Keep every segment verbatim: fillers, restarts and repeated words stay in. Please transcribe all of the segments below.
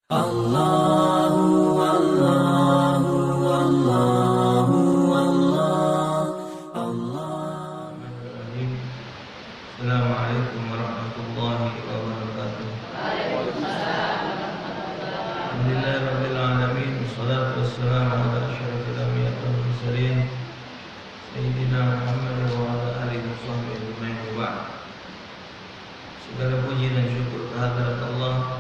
Allahu, Allahu, Allahu, Allah, Allah. Assalamualaikum warahmatullahi wabarakatuh. Alhamdulillahirabbil alamin, wassalatu wassalamu ala asyrafil anbiya'i wal mursalin, sayyidina Muhammad wa ala alihi wa sahbihi ajma'in, wa ba'd. Segala puji dan syukur kehadirat Allah,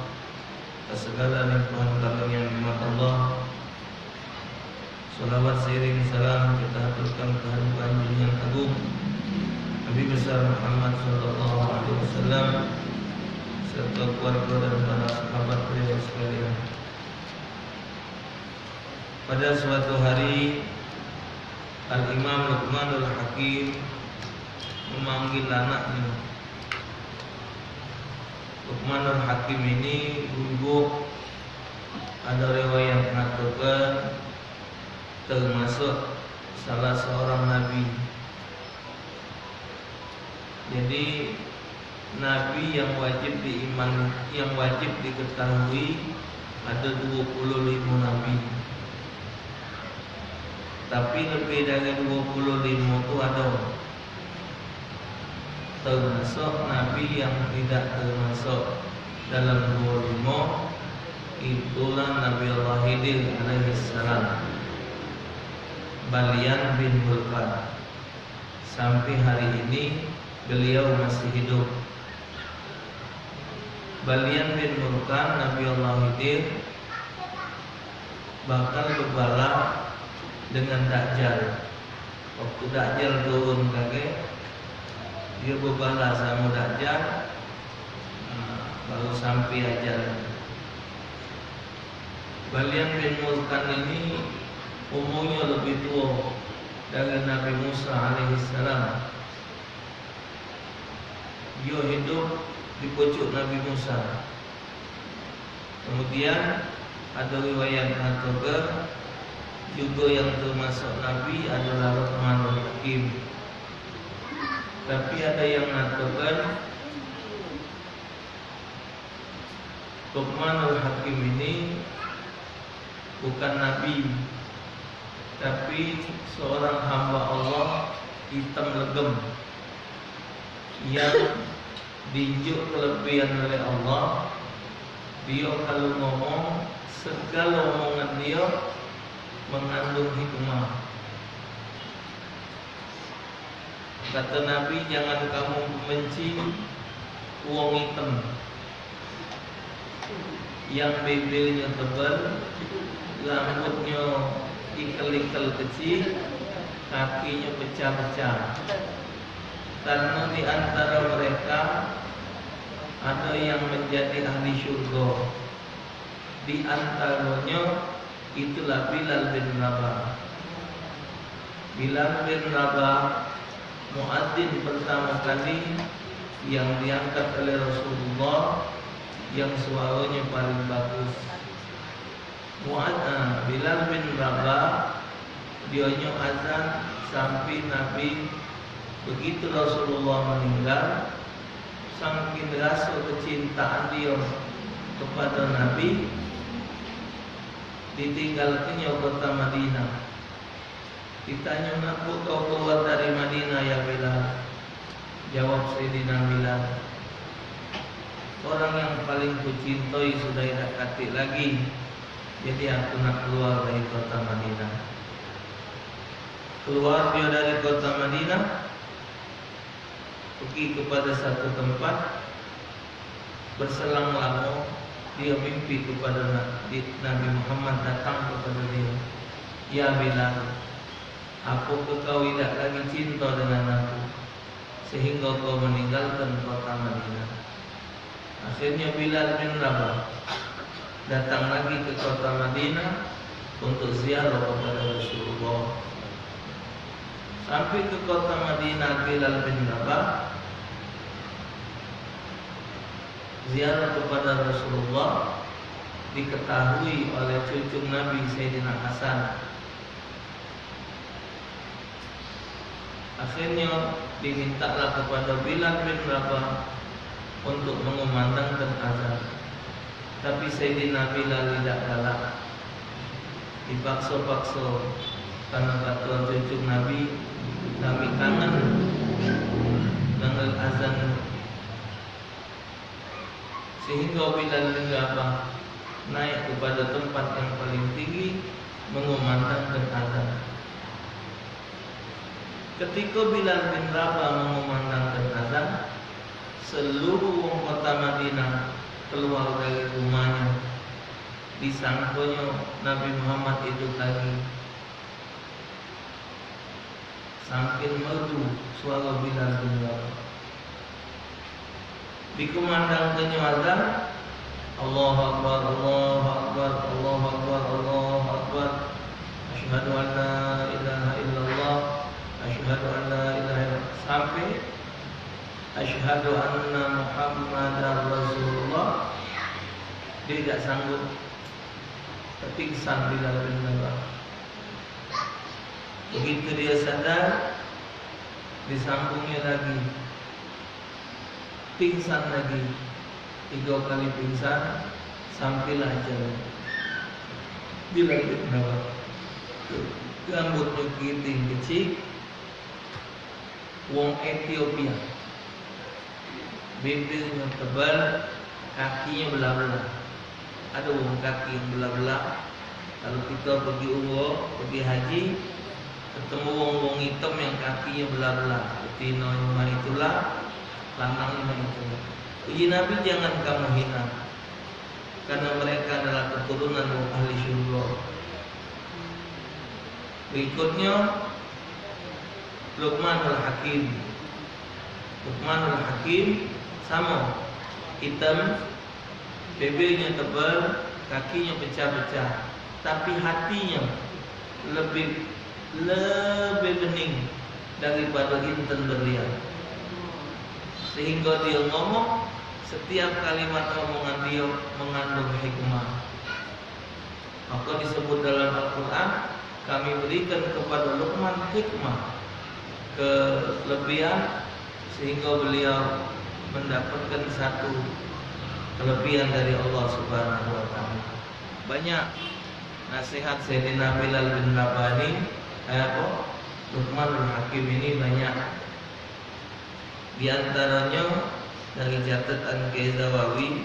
atas segala limpahan karunia nikmat Allah. Salawat seiring salam kita haturkan kehadirat junjungan agung Nabi besar Muhammad sallallahu alaihi wasallam serta keluarga dan para sahabat beliau sekalian. Pada suatu hari, Al-Imam Luqmanul Hakim memanggil anaknya. Luqmanul Hakim ini dulu, ada riwayat mengatakan, termasuk salah seorang nabi. Jadi, nabi yang wajib diiman, yang wajib diketahui ada dua puluh lima nabi. Tapi lebih dari dua puluh lima tu ada. Termasuk nabi yang tidak termasuk dalam dua puluh lima, itulah Nabi Allah Khidir alaihissalam. Balian bin Murkan. Sampai hari ini beliau masih hidup. Balian bin Murkan, Nabi Allah Khidir, bakal bebala dengan Dajjal. Waktu Dajjal turun kage, dia bebala sama Dajjal, nah, baru sampai ajal. Balian bin Murkan ini umurnya lebih tua dari Nabi Musa alaihissalam. Dia hidup di pucuk Nabi Musa. Kemudian, ada riwayat mengatakan juga yang termasuk nabi adalah Luqmanul Hakim. Tapi ada yang mengatakan Luqmanul Hakim ini bukan nabi, tapi seorang hamba Allah hitam legem yang diinjuk kelebihan oleh Allah. Dia kalau ngomong, segala omongan dia mengandung hikmah. Kata Nabi, "Jangan kamu benci wong item, yang bibirnya tebal, rambutnya ikel-ikel kecil, kakinya pecah-pecah. Karena di antara mereka ada yang menjadi ahli syurga." Di antaranya itulah Bilal bin Rabah. Bilal bin Rabah, muadzin pertama kali yang diangkat oleh Rasulullah, yang suaranya paling bagus. Muad-, ah, Bilal bin Rabah, dionyo azan sampai Nabi, begitu Rasulullah meninggal, saking rasa kecintaan dia kepada Nabi, ditinggalkannya kota Madinah. Ditanyo, "Ngapo kau keluar dari Madinah, ya Bilal?" Jawab Sayyidina Bilal, "Orang yang paling kucintai sudah idak katik lagi, jadi aku nak keluar dari kota Madinah." Keluar dia dari kota Madinah, pergi kepada satu tempat, berselang lama, dia mimpi kepada Na-, di-, Nabi Muhammad datang kepada dia, "Ya Bilal, apakah kau idak lagi cinta dengan aku, sehingga kau meninggalkan kota Madinah?" Akhirnya Bilal bin Rabah datang lagi ke kota Madinah untuk ziarah kepada Rasulullah. Sampai ke kota Madinah, Bilal bin Rabah ziarah kepada Rasulullah diketahui oleh cucu Nabi Sayyidina Hasan. Akhirnya dimintalah kepada Bilal bin Rabah untuk mengumandangkan azan. Tapi Sayyidina Bilal idak galak. Dipakso-pakso, karena katuan cucuk Nabi, kami kangen dengan azan. Sehingga Bilal bin Rabah naik kepada tempat yang paling tinggi, mengumandangkan azan. Ketika Bilal bin Rabah mengumandangkan azan, seluruh wong kota Madinah keluar dari rumahnya. Disangkonyo Nabi Muhammad idup lagi. Sangkin merdu suaro Bilal bin Rabah. Dikumandangkannyo azan, "Allahu Akbar, Allahu Akbar, Allahu Akbar, Allahu Akbar. Asyhadu an la ilaha illallah, asyhadu an la ilaha illallah." Sampai, "Asyhadu anna Muhammadar Rasulullah." Dia tidak sanggup. Terpingsan Bilal bin Rabah. Begitu dia sadar, disambungnya lagi. Pingsan lagi. Tiga kali pingsan, sampailah ajal. Bilal bin Rabah. Rambutnya keriting kecil, wong Ethiopia. Bibirnya tebal, kakinya belah-belah. Ada wong kaki yang belah-belah. Kalau kita pergi umroh, pergi haji, ketemu wong-wong hitam yang kakinya belah-belah, betino cuma itulah, lanang cuma itulah. Uji Nabi, jangan kamu hina, karena mereka adalah keturunan wong ahli syurga. Berikutnya, Luqmanul Hakim. Luqmanul Hakim sama, hitam, bibirnya tebal, kakinya pecah-pecah, tapi hatinya lebih, lebih bening daripada inten berlian. Sehingga dia ngomong, setiap kalimat omongan dia mengandung hikmah. Maka disebut dalam Al-Quran, "Kami berikan kepada Luqman hikmah, kelebihan, sehingga beliau mendapatkan satu kelebihan dari Allah Subhanahu wa Ta'ala." Banyak nasihat Sayyidina Bilal bin Rabah ni, eh, apa? Luqmanul Hakim ini banyak. Di antaranya dari catatan Kiai Zawawi,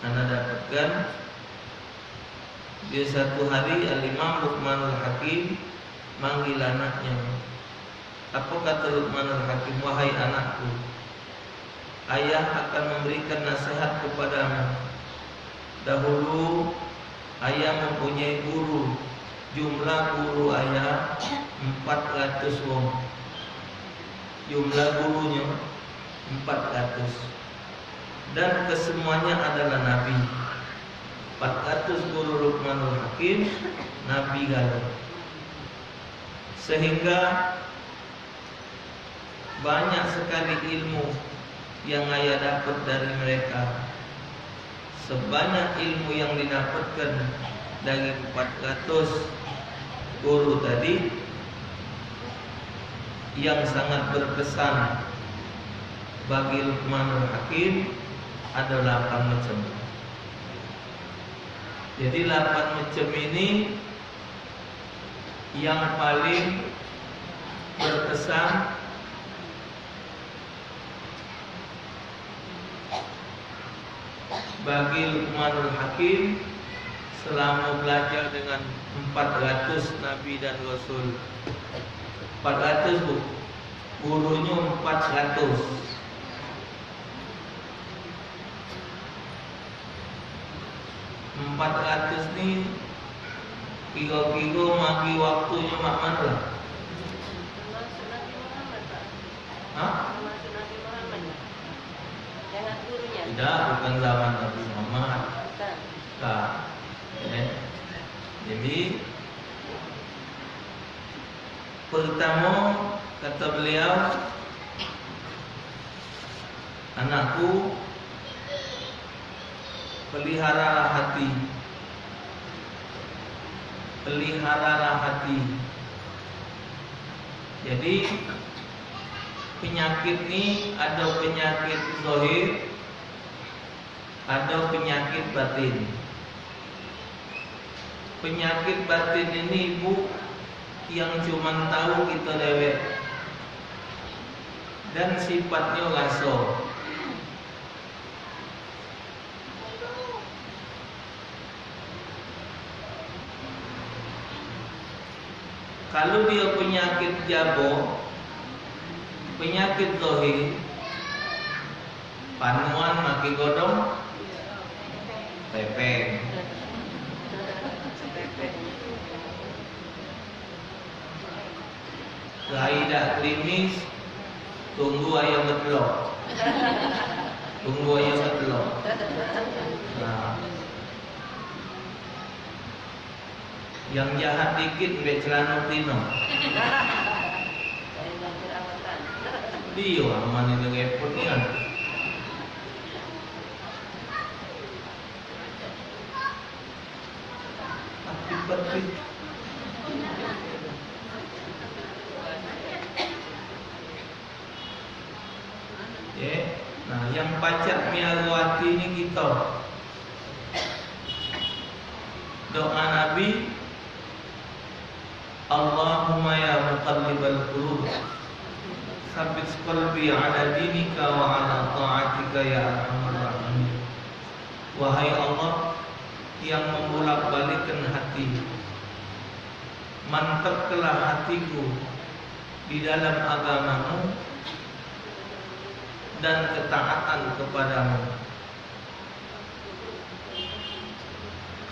ana dapatkan, dia satu hari Al-Imam Luqmanul Hakim manggil anaknya. Apa kata Luqmanul Hakim, "Wahai anakku, ayah akan memberikan nasihat kepadamu. Dahulu, ayah mempunyai guru. Jumlah guru ayah empat ratus wong. Jumlah gurunyo empat ratus. Dan kesemuanya adalah nabi." Empat ratus guru Luqmanul Hakim, nabi galo. Sehingga banyak sekali ilmu yang ayah dapat dari mereka. Sebanyak ilmu yang didapatkan dari empat ratus guru tadi, yang sangat berkesan bagi Luqmanul Hakim ada lapan macam. Jadi, lapan macam ini yang paling berkesan bagi Luqmanul Hakim selama belajar dengan empat ratus nabi dan rasul. Empat ratus, Bu. Gurunyo empat ratus. Empat ratus ni kiro-kiro magi waktunyo mak mano lah? Termasuk Nabi Muhammad, Pak. Hah? Termasuk Nabi Muhammad, Pak. Jangan gurunya. Tidak, bukan zaman Nabi Muhammad. Bukan. Bukan. Eh. Jadi, pertamo, kata beliau, "Anakku, peliharalah hati. Peliharalah hati." Jadi, penyakit ni ada penyakit zahir, Ado penyakit batin. Penyakit batin ini, Ibu, yang cuman tahu kita dewek dan sifatnya raso. Kalu dia penyakit jabo, penyakit zahir, panuan make godong, pepeng. Lai dak klimis, tunggu ayam betelok. Tunggu ayam betelok. Nah. Yang jahat dikit ambek celano tino. Dio aman ini repot nian. Tapi pedih. Ye. Nah, yang pacak miaro ati ni kito. Doa Nabi, "Allahumma ya muqallibal qulub, tsabbit qalbi ala dinika wa ala ta'atika ya arhamar rahimin." Wahai Allah yang membolak-balikkan hati, mantapkanlah hatiku di dalam agamamu dan ketaatan kepadamu.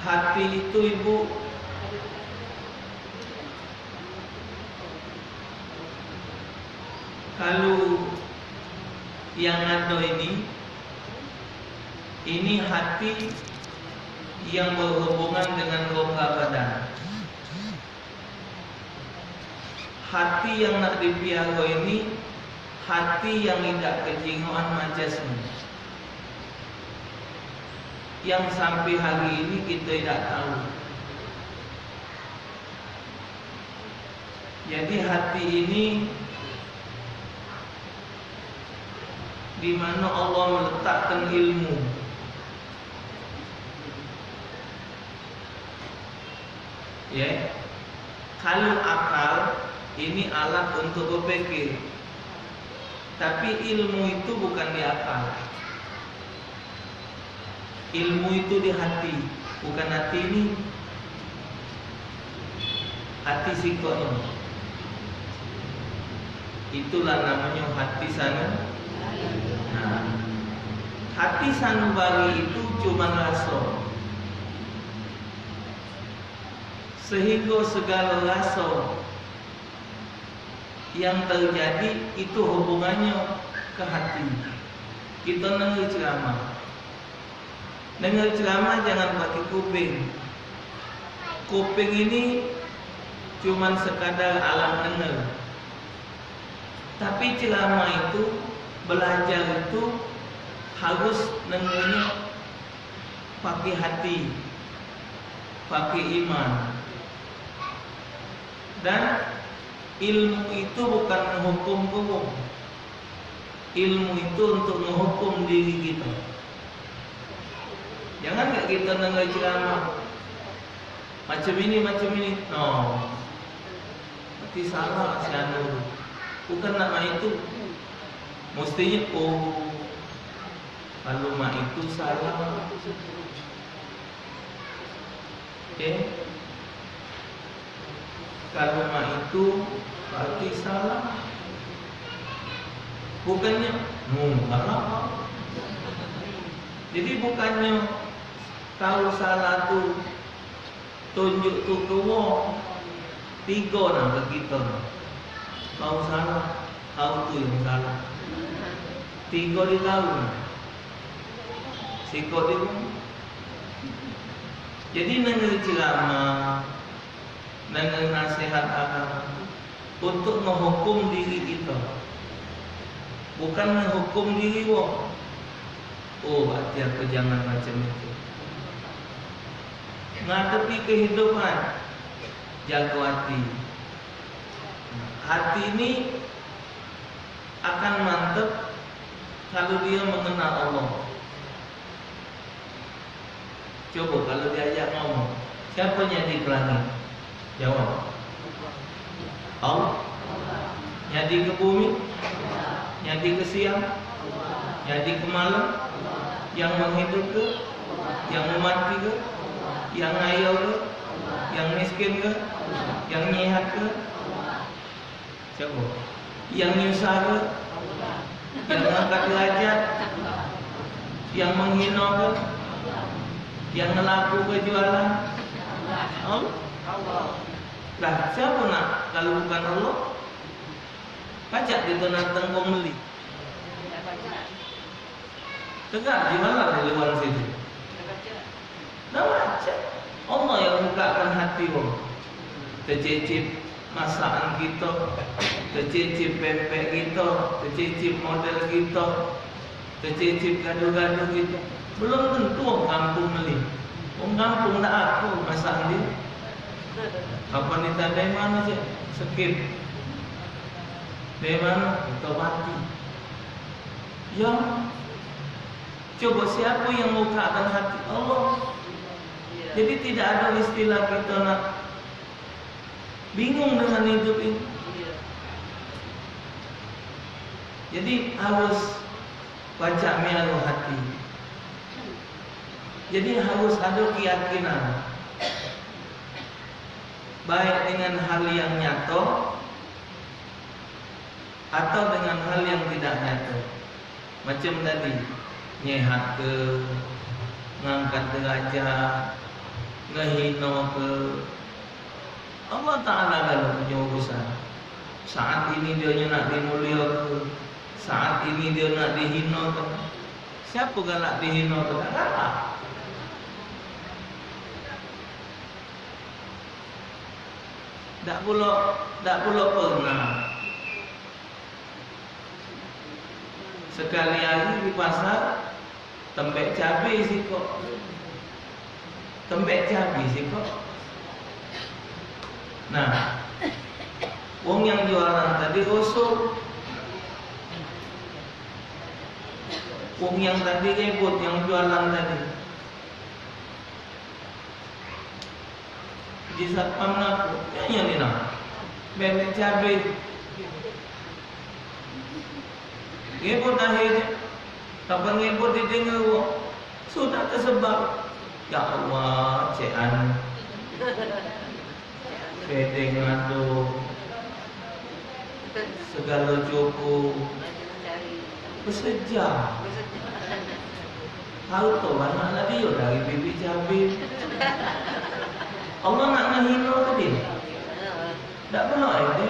Hati itu, Ibu, kalu yang ado ini, ini hati yang berhubungan dengan rongga badan. Hati yang nak dipiaro ini, hati yang idak kejingoan majas ni, yang sampe hari ini kito idak tau. Jadi, hati ini di mano Allah meletakkan ilmu. Ye. Kalu akal ini alat untuk berpikir. Tapi ilmu itu bukan di akal. Ilmu itu di hati, bukan hati ini. Hati sikok ini. Itulah namanya hati sanu. Nah, hati sanubari itu cuman raso. Sehingga segala raso yang terjadi itu hubungannya ke hati. Kita dengar ceramah. Dengar ceramah jangan pakai kuping. Kuping ini cuman sekadar alat dengar. Tapi ceramah itu, belajar itu harus dengarnya pakai hati, pakai iman. Dan ilmu itu bukan ngehukum wong. Ilmu itu untuk ngehukum diri kita. Jangan gak kita dengar ceramah macam ini, macam ini. No. Berarti salah si anu. Bukan nak mak itu. Mestinya, oh, kalu mak itu salah. Oke. Kalu mak itu berarti salah. Bukannya, hmm, salah. Jadi bukannya kau salah tu tunjuk tu ke wong. Tigo nah ke kita. Kau salah, kau tu yang salah. Tigo di kau nah. Sikok di wong. Jadi nengah ceramah, nengah nasihat agama tu untuk ngehukum diri kita. Bukan ngehukum diri wong. Oh, hati aku jangan macam itu. Ngadepi kehidupan, jago hati. Hati ni akan mantep kalu dia mengenal Allah. Coba kalau diajak ngomong, siapa nyadi ke langit? Jawab. Allah. Nyadi ke bumi? Nyadi ke siang? Nyadi ke malam? Yang menghidup ke? Yang memati ke? Yang ngayo ke? Yang miskin ke? Yang nyehat ke? Siapa? Yang nyusah ke? Yang ngangkat derajat? Yang menghina ke? Yang ngelaku ke jualan? Allah. Lah, siapa nak kalau bukan Allah? Pacak kita nak tengkong beli. Tegak di malam di luar situ. Dah macam Allah yang bukakan hati wong. Tecicip masakan kita, tecicip pempek kita, tecicip model kita, tecicip gaduh-gaduh kita. Belum tentu wong kampung beli. Wong kampung dak aku masakan dia. Kapan ditandai mana cek? Skip. Dari mana? Kita mati. Ya. Coba siapa yang bukakan hati? Allah. Jadi tidak ada istilah kita nak bingung dengan hidup ini. Jadi harus baca miaro hati. Jadi harus ada keyakinan baik dengan hal yang nyata atau dengan hal yang tidak nyata. Macam tadi, nyehat ke, ngangkat derajat, ngehino ke. Allah Ta'ala kalau punya urusan. Saat ini dia nak dimulia ke, saat ini dia nak dihino ke. Siapa galak dihino ke? Tak galak. Dak pulo, dak pulo pernah. Sekali hari di pasar, tembek cabe sikok. Tembek cabe sikok. Nah, wong yang jualan tadi rusuh. Wong yang tadi ribut, yang jualan tadi. Di satpam ngaku, ya, ya ni nah. Bebek cabe. Ribut akhirnya. Kapan ribut didengar wong? Sudah tersebar. Ya Allah, cek anu. Bedeng ado. Segalo cukup. Beseja. Harto banyak lah dio dari bibit cabe. Allah nak ngehino ke dio? Dak pernah ado.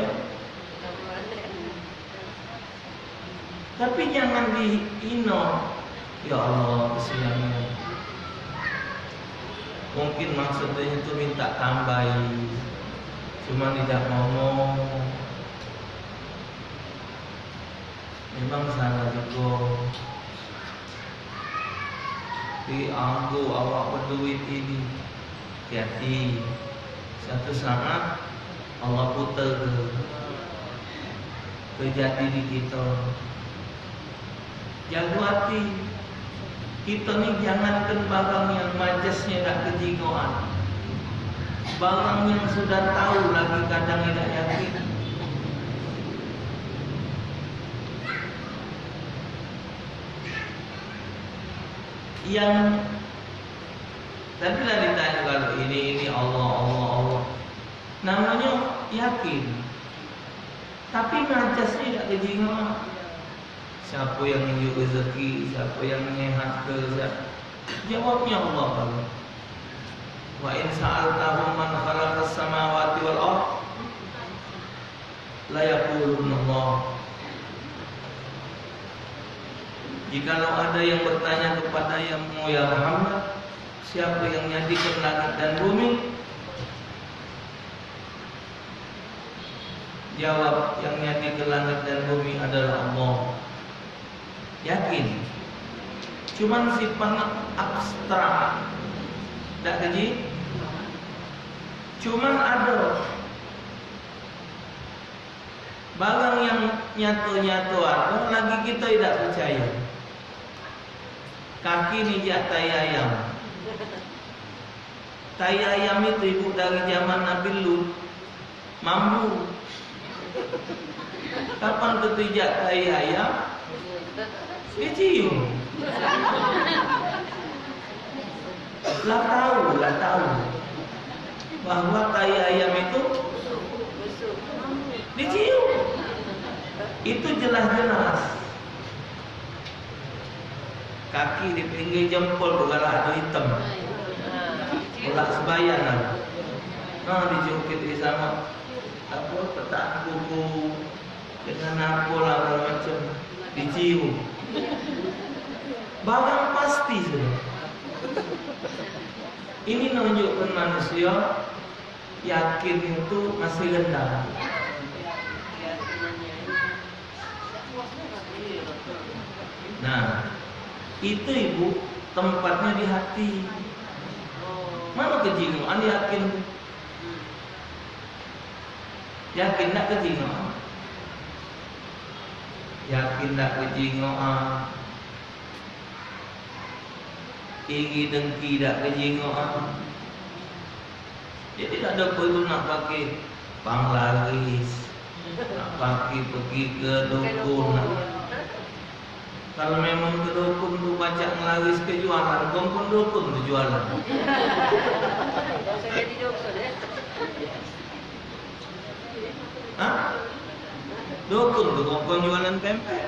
Tapi jangan dihino. Ya Allah, kesian. Mungkin maksudnya itu minta tambahi. Cuma tidak ngomong. Memang salah juga. Dianggo awak beduit ini. Hati-hati. Satu saat Allah putar ke, terjadi di kita. Jago hati. Kita ni jangankan barang yang majasnya dak kejingoan. Barang yang sudah tahu lagi kadang tidak yakin. Yang tadi lah ditanya kalau ini, ini Allah, Allah, Allah. Namanya yakin. Tapi majas ni dak kejingoan. Siapa yang nunjuk rezeki, siapa yang nyehat ke, siapa? Jawabnya Allah. Wa in sa'altahum man khalaqas samawati wal ard la yaqulunallah. Jikalau ada yang bertanya kepadamu, ya Muhammad, siapa yang nyadikan langit dan bumi? Jawab, yang nyadikan langit dan bumi adalah Allah. Yakin. Cuman sifatnya abstrak. Dak keji? Cuman ada barang yang nyato-nyato ada, lagi kita tidak percaya. Kaki mijak tai ayam. Tai ayam itu, Ibu, dari zaman Nabi Lut, mambu. Kapan ketijak tai ayam? Dicium. Lah tahu, lah tahu bahwa tai ayam itu dicium. Itu jelas-jelas. Kaki di pinggir jempol tu galak ado item. Galak sebayan lah. Nah, dijungkit di sana. Apa, petak buku dengan apa lah, segala macam. Dicium. Barang pasti sudah. Ini nunjukkan manusia yakin itu masih rendah. Nah, itu, Ibu, tempatnya di hati. Mana kejingoan yakin? Yakin dak kejingoan? Yakin dak kejingoan? Iri dengki dak kejingoan? Jadi dak ado perlu nak pakai panglaris, nak pakai pergi ke dukun. Kalau memang ke dukun tu pacak ngelaris ke jualan, kongkon dukun tu jualan. Hah? Dukun tu kongkon jualan pempek.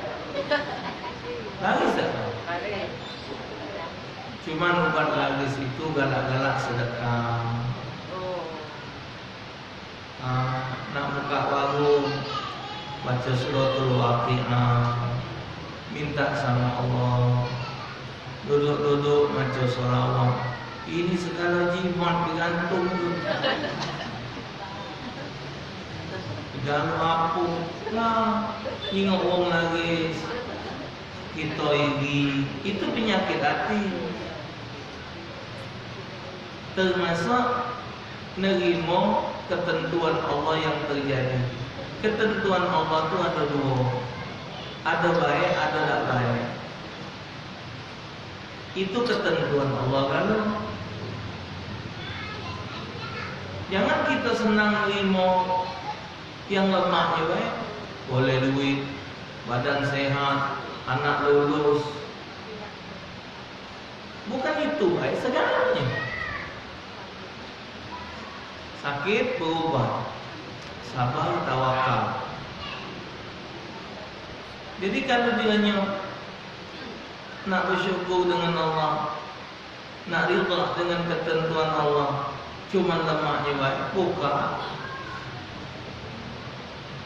Laris dak? Cuman ubat laris itu galak-galak sedekah. Ah, nak buka warung, baca suratul Waqiah, minta sama Allah. Duduk-duduk baca sholawat. Ini segala jimat digantung tu. Segala apa? Nah, nengok wong laris. Kita iri, itu penyakit hati. Termasuk nerimo ketentuan Allah yang terjadi. Ketentuan Allah tu ada dua. Ada baik, ada dak baik. Itu ketentuan Allah kan. Jangan kita senang nerimo yang lemak je baik. Boleh duit, badan sehat, anak lulus. Bukan itu baik segalanya. Sakit berubat, sabar tawakal. Jadi kalau dia nyo nak bersyukur dengan Allah, nak rida dengan ketentuan Allah, cuman lemaknyo bae, buka.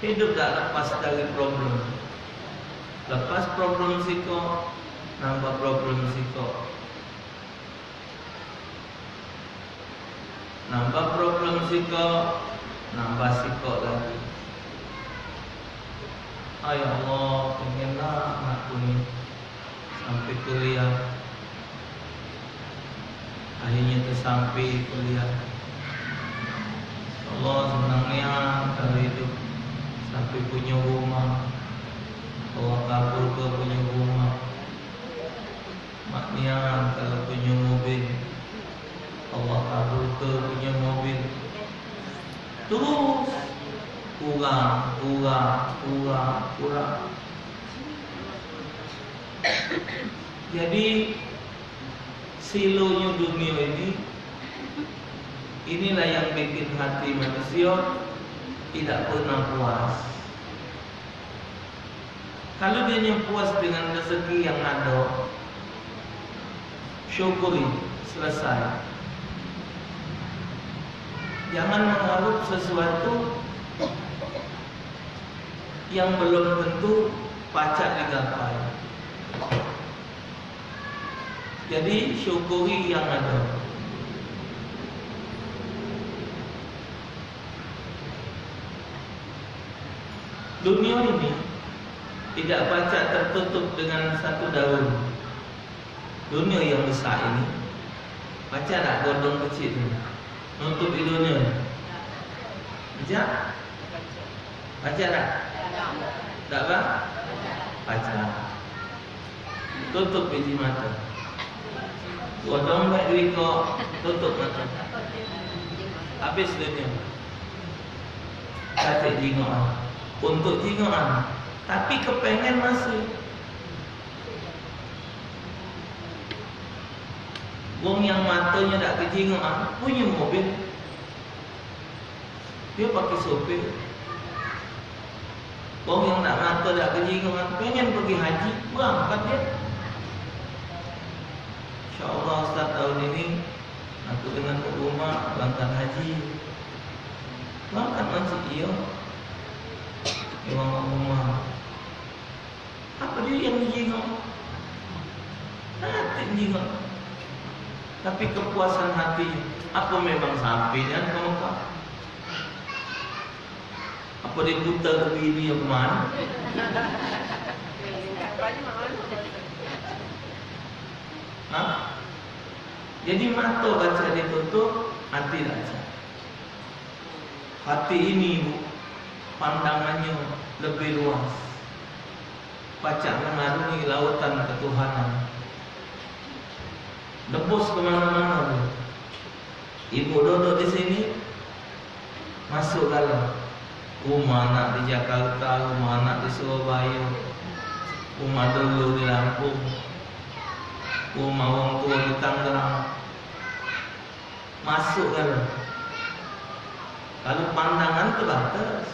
Hidup dak lepas dari problem. Lepas problem sikok, nambah problem sikok. Nambah problem sikok, nambah sikok lagi. Ay Allah, pengenlah anakku ni sampai kuliah. Akhirnya tersampai kuliah. Allah, senang nian kalau hidup sampai punya rumah. Allah kabulke punya rumah. Mak nian kalau punyo mobil, Allah kabulke punyo mobil. Terus kurang, kurang, kurang, kurang. Jadi, silonyo dunia ini, inilah yang bikin hati manusia tidak pernah puas. Kalau dia nyo puas dengan rezeki yang ado, syukuri, selesai. Jangan mengharap sesuatu yang belum tentu pacak digapai. Jadi, syukuri yang ado. Dunia ini tidak pacak tertutup dengan satu daun. Dunia yang besak ini, pacak dak godong kecik tu nutup dunia ni? Pacak? Pacak dak? Dak, bang? Pacak. Tutup biji mata. Godong baik duit kok, tutup mata. Habis dunia. Katek jingokan. Untuk jingokan. Tapi kepengen masih. Wong yang matonyo dak kejingokan, punyo mobil. Dio pakai sopir. Wong yang dak mato dak kejingokan, pengen pergi haji, berangkat dio. Insyaallah, Ustaz, tahun ini aku dengan Mak Gumah berangkat haji. Berangkat masih iyo. Iyo, Mak Gumah. Apa dio yang dijingok? Hati dijingok. Tapi kepuasan hati, apa memang sampe nian ke Mekah? Apa diputar ke bini apa mano? Hah? Jadi mato pacak ditutup, hati dak pacak. Hati ini, Bu, pandangannyo lebih luas. Pacak mengarungi lautan ketuhanan. Nebus ke mano-mano, Bu. Ibu duduk di sini, masuk galo. Rumah anak di Jakarta, rumah anak di Surabaya, rumah dulu di Lampung, rumah wong tuo di Tangerang. Masuk kan. Kalu pandangan terbatas.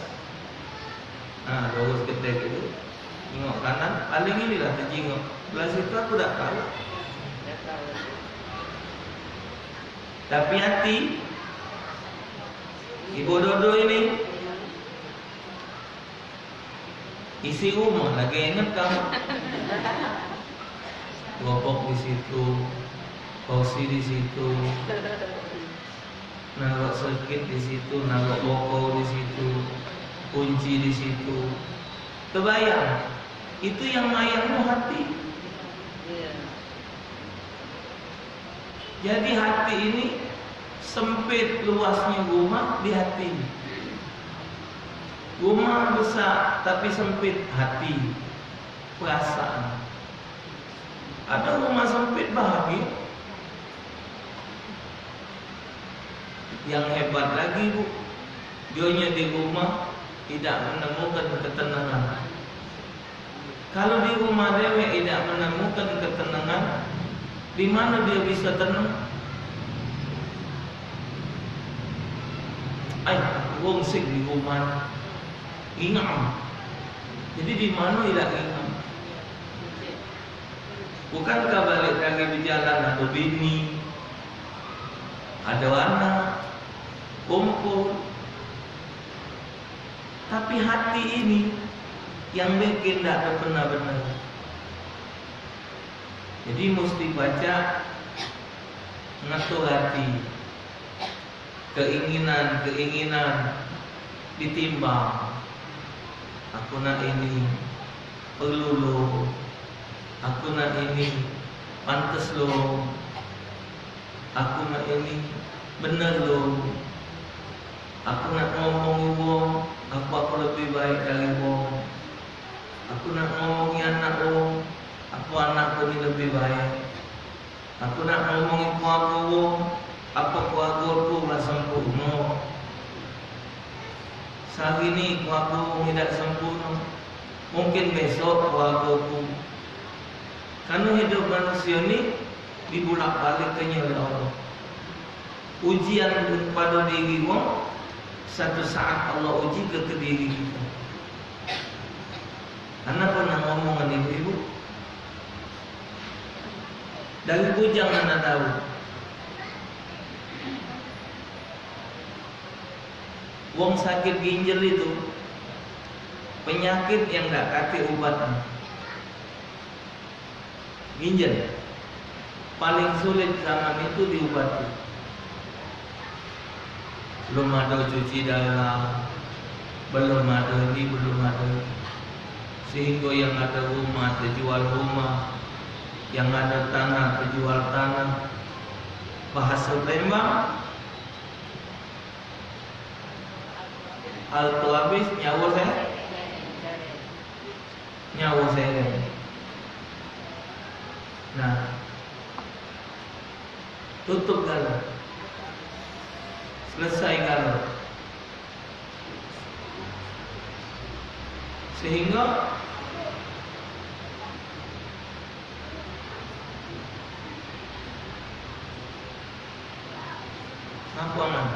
Nah, lurus gedek itu. Tengok kanan, paling inilah terjingok. Belah situ aku dak tahu. Tapi hati, ibu Dodo ini, isi rumah lagi inget kamu. Gopok di situ, kursi di situ, narok serkit di situ, narok bokor di situ, kunci di situ. Terbayang, itu yang mayang tu hati. Jadi hati ini sempit luasnya rumah di hati. Rumah besar tapi sempit hati, perasaan. Ada rumah sempit bahagia. Yang hebat lagi, Bu, dionyo di rumah tidak menemukan ketenangan. Kalu di rumah dewek idak menemukan ketenangan, di mano dio bisa tenang? Ai, aku wong sing di rumah. Ngingam. Jadi di mano idak ngingam? Bukankah balik dari bejalan ado bini, ado anak, kumpul? Tapi hati ini yang bikin dak pernah bener. Jadi musti pacak ngatur hati, keinginan-keinginan ditimbang. Aku nak ini perlu lo, aku nak ini pantes lo. Aku nak ini bener lo. Aku nak ngomongi wong, apa aku lebih baik dari wong. Aku nak ngomongi anak wong, apa anakku ni lebih baik. Aku nak ngomongi keluarga wong, apa keluargaku lah sempurno. Sehari ni keluarga wong idak sempurno, mungkin besok keluargaku. Karena hidup manusia ni dibulak-balikkannya oleh Allah. Ujian pada diri wong, satu saat Allah uji ke, ke diri kita. Ana pernah ngomong dengan ibu-ibu? Dari bujang ana tahu. Wong sakit ginjal itu penyakit yang dak katik ubatnya. Ginjal paling sulit zaman itu diubati. Belum ada cuci darah, belum ada ini, belum ada itu. Sehingga yang ada rumah terjual rumah, yang ada tanah terjual tanah. Bahasa Palembang, alto habis, nyawa saya nyawa saya. Nah, tutup galo. Selesai galo. Sehingga ngapo aman?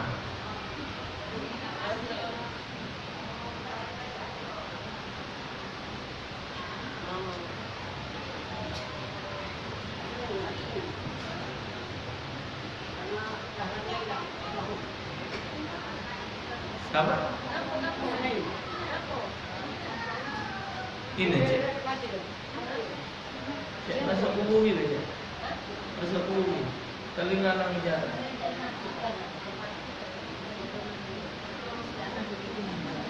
Siapa? Ini, Cik. Cik, masuk kubur gitu, Cik. Masuk kubur. Telinga nang jalan.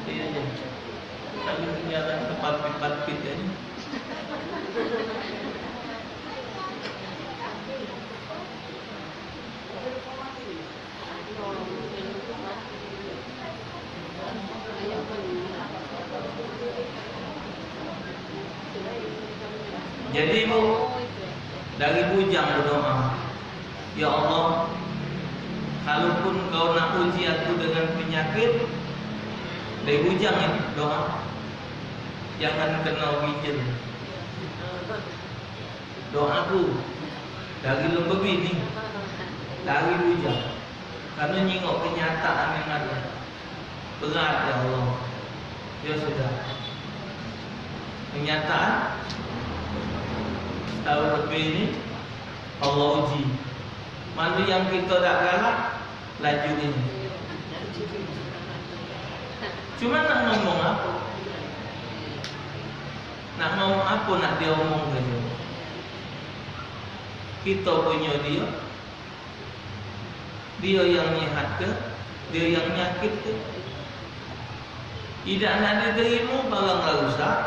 Iya, iya. Tapi ternyata terpapit-papit ya. Jadi, Bu, dari bujang berdoa, "Ya Allah, kalaupun Kau nak uji aku dengan penyakit," dari bujang ini doa, "jangan kena bijil." Doaku dari lembebini, dari bujang, karena nyingok kenyataan yang ada. Berat, ya Allah. Ya sudah. Kenyataan, setahun lebih ini Allah uji. Mana yang kita dak galak, laju ini. Cuma nak ngomong apa? Nak ngomong apa nak diomong ke dia? Kita punya dia, dia yang nyehat ke, dia yang nyakit ke. Idak nak diterima, barang lah rusak.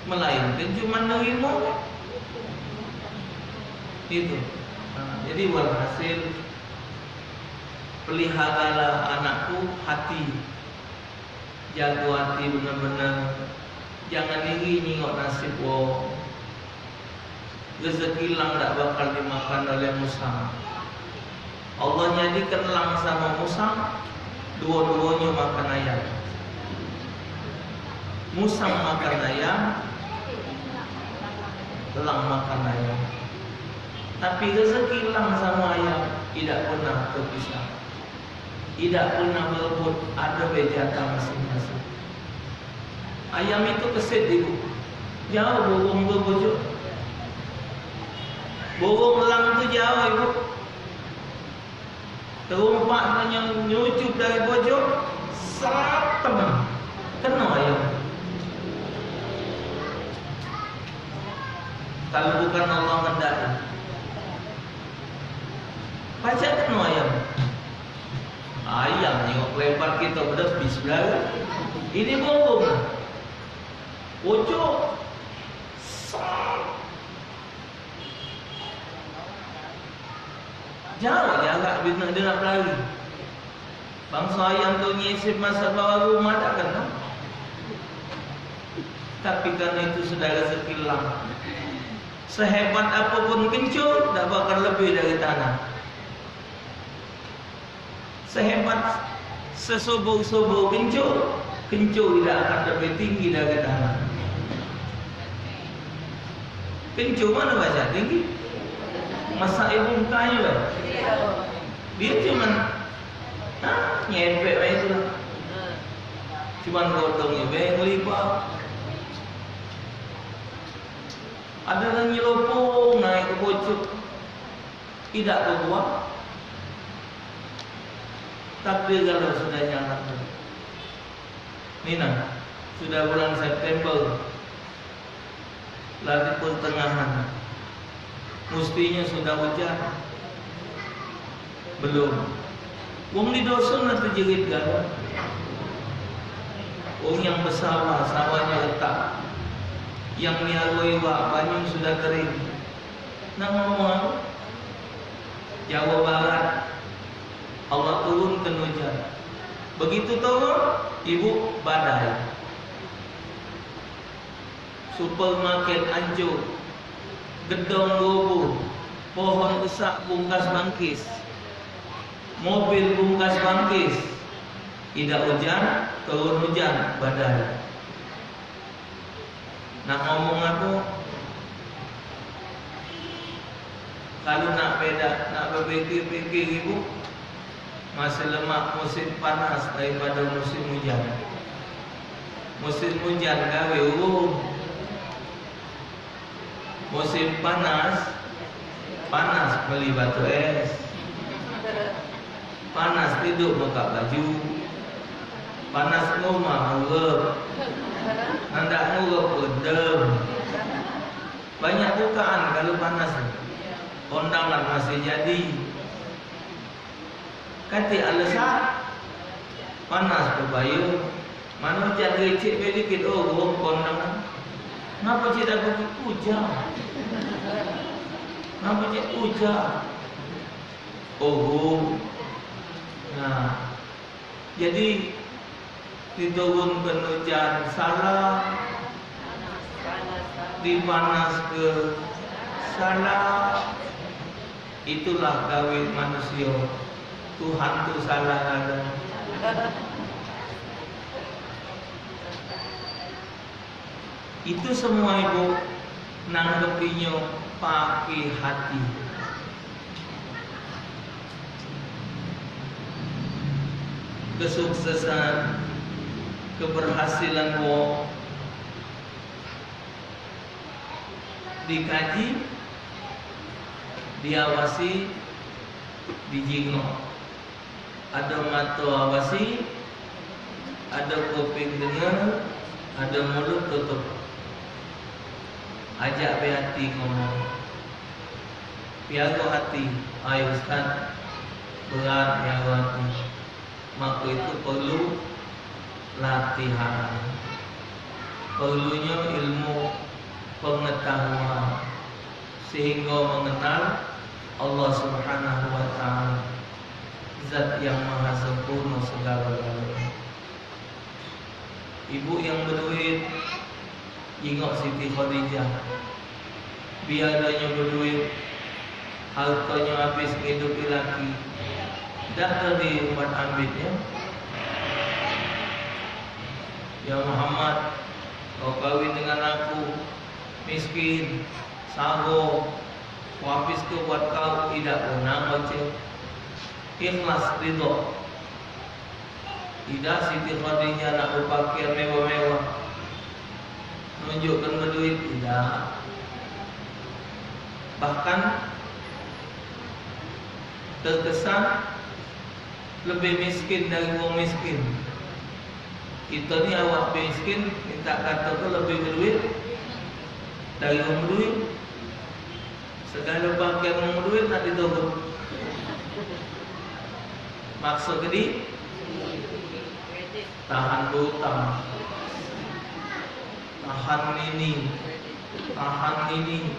Melainkan cuma nerima. Itu. Nah, jadi walhasil, peliharalah anakku hati. Jago hati bener-bener. Jangan iri nyingok nasib wong. Rezeki lang dak bakal dimakan oleh musang. Allah nyadikan lang samo musang, duo-duonyo makan ayam. Musang makan ayam, lang makan ayam. Tapi rezeki lang samo ayam idak pernah terpisah. Idak pernah berebut, ado be jatah masing-masing. Ayam itu kesit, Ibu. Jauh burung tu bojok. Burung elang tu jauh, Ibu. Terumpak nyo nyucup dari bojok, sat temen. Keno ayam. Kalu bukan Allah ngendak, pacak keno ayam. Ayam nyingok kelempar kito bedebis belai. Ini burung. Ucuk. Sat. Jauh jarak dio nak, dio nak belari. Bangso ayam tu nyisip masuk bawah rumah dak keno. Tapi karena itu saudara sekilang, sehebat apapun kencur, dak bakal lebih dari tanah. Sehebat, sesobo-sobo kenco, kenco idak akan lebih tinggi dari tanah. Kenco mano baca tinggi? Masak ibu bukanyo lah. Dio cuman, ha, nyepek bae itu lah. Cuman godong ibe ngelipat. Ado nang nyelopong naik ke pucuk. Idak bebuah. Takdir kalu sudah nyanak tu. Ni nah, sudah bulan September. Lah di pertengahan. Mustinyo sudah ujan. Belum. Wong di doson lah tejerit galo. Wong yang besawah, sawahnyo retak. Yang miaro iwak, banyu sudah kering. Nak ngomong apo? Jawa Barat, Allah turunkan ujan. Begitu turun, ibu, badai. Supermarket hancur. Gedong roboh. Pohon rusak, bungkas bangkis. Mobil bungkas bangkis, idak ujan, turun ujan, badai. Nak ngomong apo? Kalu nak beda, nak bepikir-pikir ibu, masih lemak musim panas daripada musim ujan. Musim ujan gawe urung. Musim panas, panas beli batu es. Panas tiduk buka baju. Panas ngumah ngurep. Nak dak ngurep rendem. Banyak bukaan kalu panas. Kondangan masih jadi. Katik alesan, panas bebayung. Mano ujan licik be dikit, oh, gom kondangan. Ngapo cik dak ujan? Ngapo cik ujan? Oh, nah, jadi diturunkan ujan salah, dipanaske salah. Itulah gawe manusio. Tuhan tu salah kadang. Itu semua ibu nanggepinyo pake hati. Kesuksesan, keberhasilan wong dikaji, diawasi, dijingok. Ado mato awasi, ado kuping denger, ado mulut tutup. Ajak be ati ngomong. Piago ati, ai ustaz, berat piago ati. Maka itu perlu latihan. Perlunyo ilmu pengetahuan sehingga mengenal Allah Subhanahu wa Ta'ala, Zat yang Maha Sempurna segala-galanya. Ibu yang beduit, jingok Siti Khadijah. Biar dio nyo beduit, hartonyo habis ngidupi laki. Dak tadi umat ambitnyo, "Ya Muhammad, kau kawin dengan aku, miskin, sago, ku habis ke buat kau, idak guna kau cek." Ikhlas ridho. Idak Siti Khadijah nak bepakaian mewah-mewah, nunjukkan beduit, idak. Bahkan terkesan lebih miskin dari wong miskin. Kito ni awak miskin, minta kato tu lebih beduit dari wong beduit. Segalo pakaian wong beduit nak diturut. Makso ke di tahan berutang, tahan ini, tahan ini,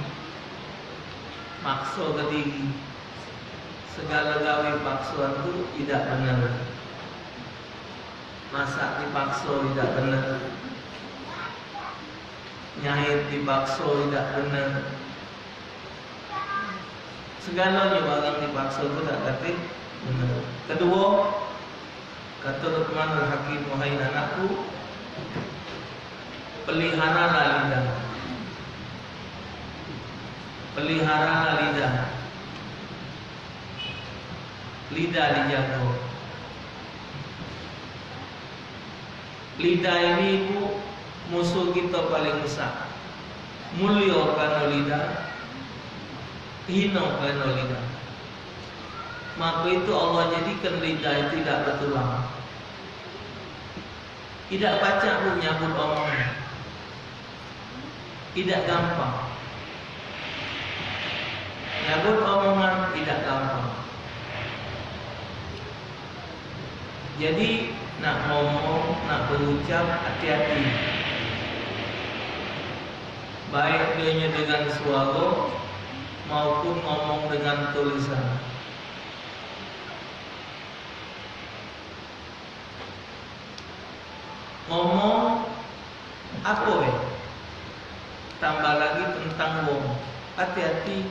makso ke diri. Segalo gawe paksoan tu idak bener. Masak dipakso idak bener. Nyait dipakso idak bener. Segalonyo barang dipakso tu dak katik bener. Keduo, kato Luqmanul Hakim, "Wahai anakku, peliharalah lidah. Peliharalah lidah." Lidah dijago. Lidah ini, ibu, musuh kito paling besak. Mulio kareno lidah, hino kareno lidah. Maka itu Allah jadikan lidah itu idak betulang. Idak pacak, bu, nyabut omongan. Idak gampang. Nyabut omongan idak gampang. Jadi, nak ngomong, nak berucap, hati-hati. Baik dio nyo dengan suaro maupun ngomong dengan tulisan. Ngomong apo be? Tambah lagi tentang wong. Hati-hati.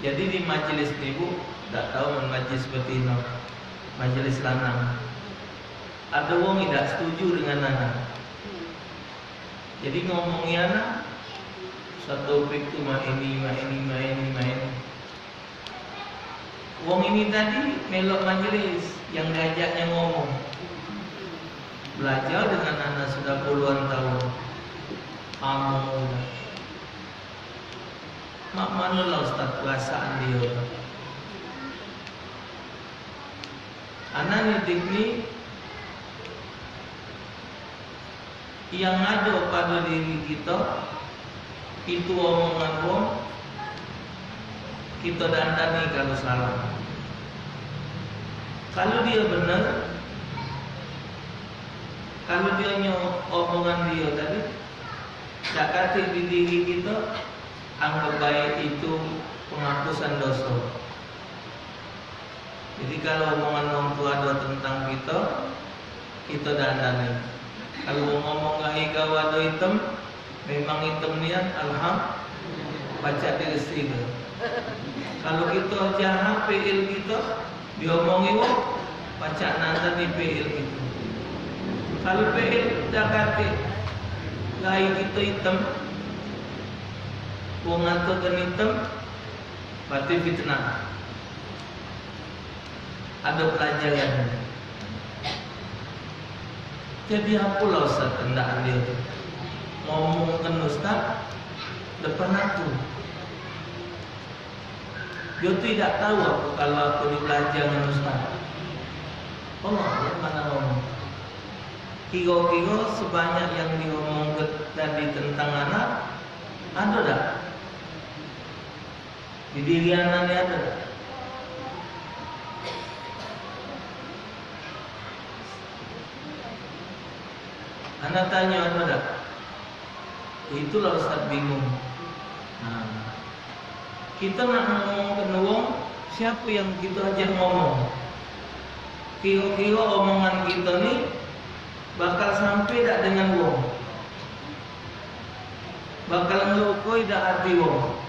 Jadi di majelis ni, bu, Dak tau men majlis betino, majelis lanang. Ado wong idak setuju dengan ana. Jadi ngomongi ana, satu topik tu mak ini, mak ini, mak ini, mak ini. Wong ini tadi melok majelis yang diajaknyo ngomong. Belajar dengan ana sudah puluhan tahun. Lamo sudah. Mak mano lah ustaz perasaan dio? Ana nitik ni yang ado pado diri kito, itu omongan wong, kito dandani kalu salah. Kalu dio bener, kalu dio nyo omongan dio tadi, dak katik di diri kito, anggap bae itu penghapusan doso. Jadi kalu omongan wong tu ado tentang kito, kito dandani. Kalu wong ngomong gak igau ado item, memang item nian, alham, pacak diresi tu. Kalu kito jahat fi'il kito, diomongi wong, pacak nandani fi'il kito. Kalu fi'il dak katik, gai kito item, wong ngatokan item, berarti fitnah. Ado pelajaran. Jadi apolah ustaz kendak dio tu ngomongkan ustaz depan aku? Dio tu idak tau aku kalu aku ni belajar dengan ustaz. Allah alam mana ngomong. Kiro-kiro sebanyak yang diomong ke tadi tentang anak, ado dak? Di diri ana ni ado dak? Ana tanyo ado dak? Itulah ustaz bingung. Nah, kito nak ngomong ke wong, siapo yang kito ajak ngomong? Kiro-kiro omongan kito ni bakal sampe dak dengan wong? Bakal ngelukoi dak ati wong?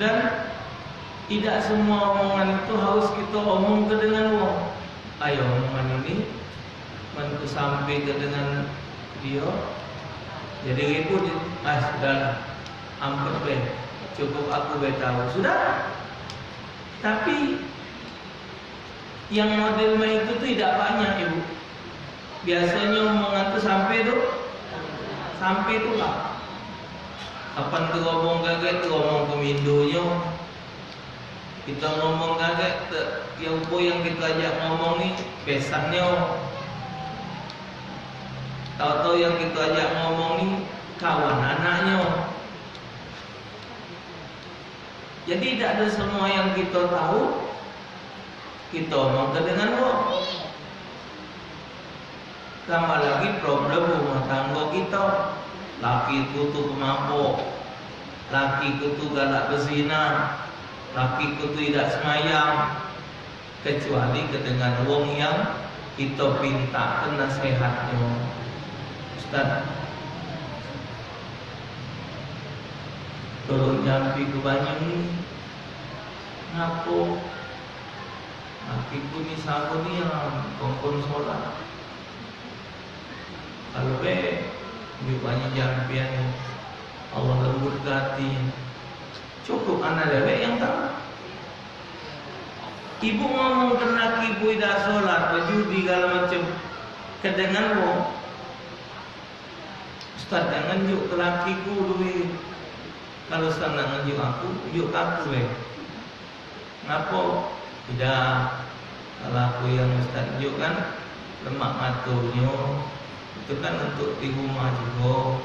Dan idak semua omongan itu harus kito omongke dengan wong. Ayo, omongan ini men ku sampeke dengan dio jadi ribut, ah, sudahlah, ampun be, cukup aku be tau, sudah. Tapi yang model mak itu tu idak banyak, Ibu. Biasonyo omongan tu sampe tu, sampe tu lah. Kapan tu ngomong kagek tu ngomong ke mindonyo. Kito ngomong kagek tu, yang upo yang kito ajak ngomong ni besannyo. Tau-tau yang kito ajak ngomong ni kawan anaknyo. Jadi dak ado semua yang kito tau kito omongke dengan wong. Tambah lagi problem rumah tanggo kito. Laki ku tu pemabok, laki ku tu galak bezina, laki ku tu idak semayang. Kecuali ke dengan wong yang kito pinta ke nasehatnyo. Ustaz, tolong jampi ke banyu ni. Ngapo? Laki ku ni sabo ni yang kongkon solat. Kalu be, njuk banyu jampian, Allah lembutke ati. Cukup ana dewek yang tau. Ibu ngomong ke laki ibu idak solat, bejudi, segalo macem. Kedengar wong, "Ustaz, jangan njuk ke laki ku duit. Kalu Ustaz nak njuk aku, njuk ke aku be." Ngapo? Idak. Kalu aku yang Ustaz njuk kan, lemak matonyo, itu kan untuk di rumah jugo,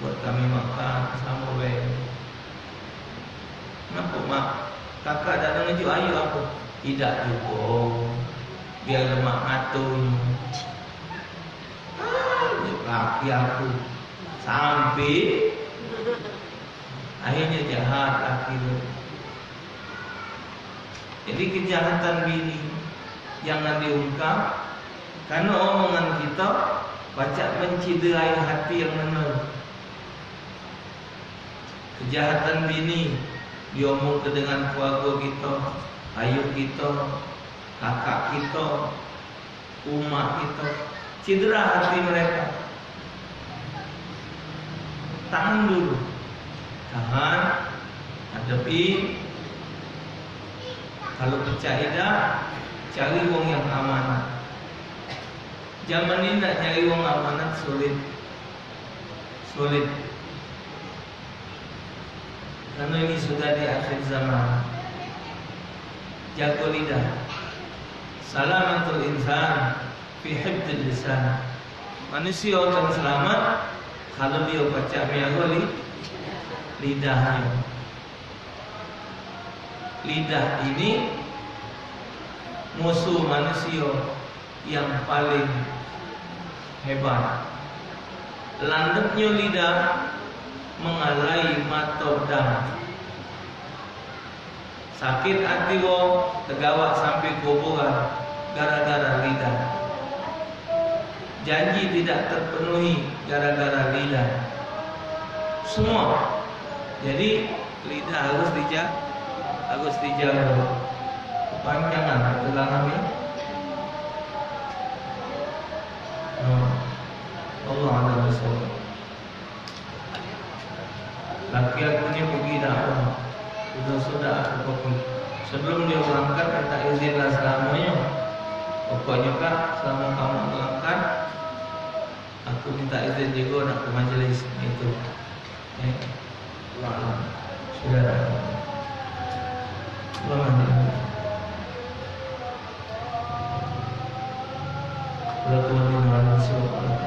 buat kami makan, samo be. Ngapo, Mak? Kakak dak nak ngejuk ayu aku? Idak jugo. Biar lemak matonyo. Ah, njuk laki aku. Sampe. Akhirnyo jahat laki tu. Jadi kejahatan bini jangan diungkap, karena omongan kita pacak menciderai hati yang benar. Kejahatan bini diomongke dengan keluarga kito, ayuk kito, kakak kito, umak kito, cedera hati mereka. Tahan dulu. Tahan, hadepi. Kalu pecak idak, cari wong yang amanat. Zaman ini nak nyari wong amanat sulit. Sulit. Karena ini sudah di akhir zaman. Jago lidah. Salamatul insan fi hifdzil lisan. Manusia akan selamat kalau dia pacak miara li-, lidahnyo. Lidah ini musuh manusia yang paling hebat. Landepnyo lidah mengalahi mato dam. Sakit hati wong tegawak sampai kuburan gara-gara lidah. Janji tidak terpenuhi gara-gara lidah. Semua. Jadi, lidah harus dija-, harus dijaga. Kepanjangan telah kami. Hmm. Allah Azza wa Jalla. Laki aku ni pergi dakwah. Sudah-sudah aku pergi. Sebelum dia berangkat, minta izin lah selamanyo. Pokoknyo, Kak, selama kamu berangkat, aku minta izin juga nak ke majelis itu. Eh, Allah Alam. Sudah. Allah Alam. Kalau Tuhan yang maha suci,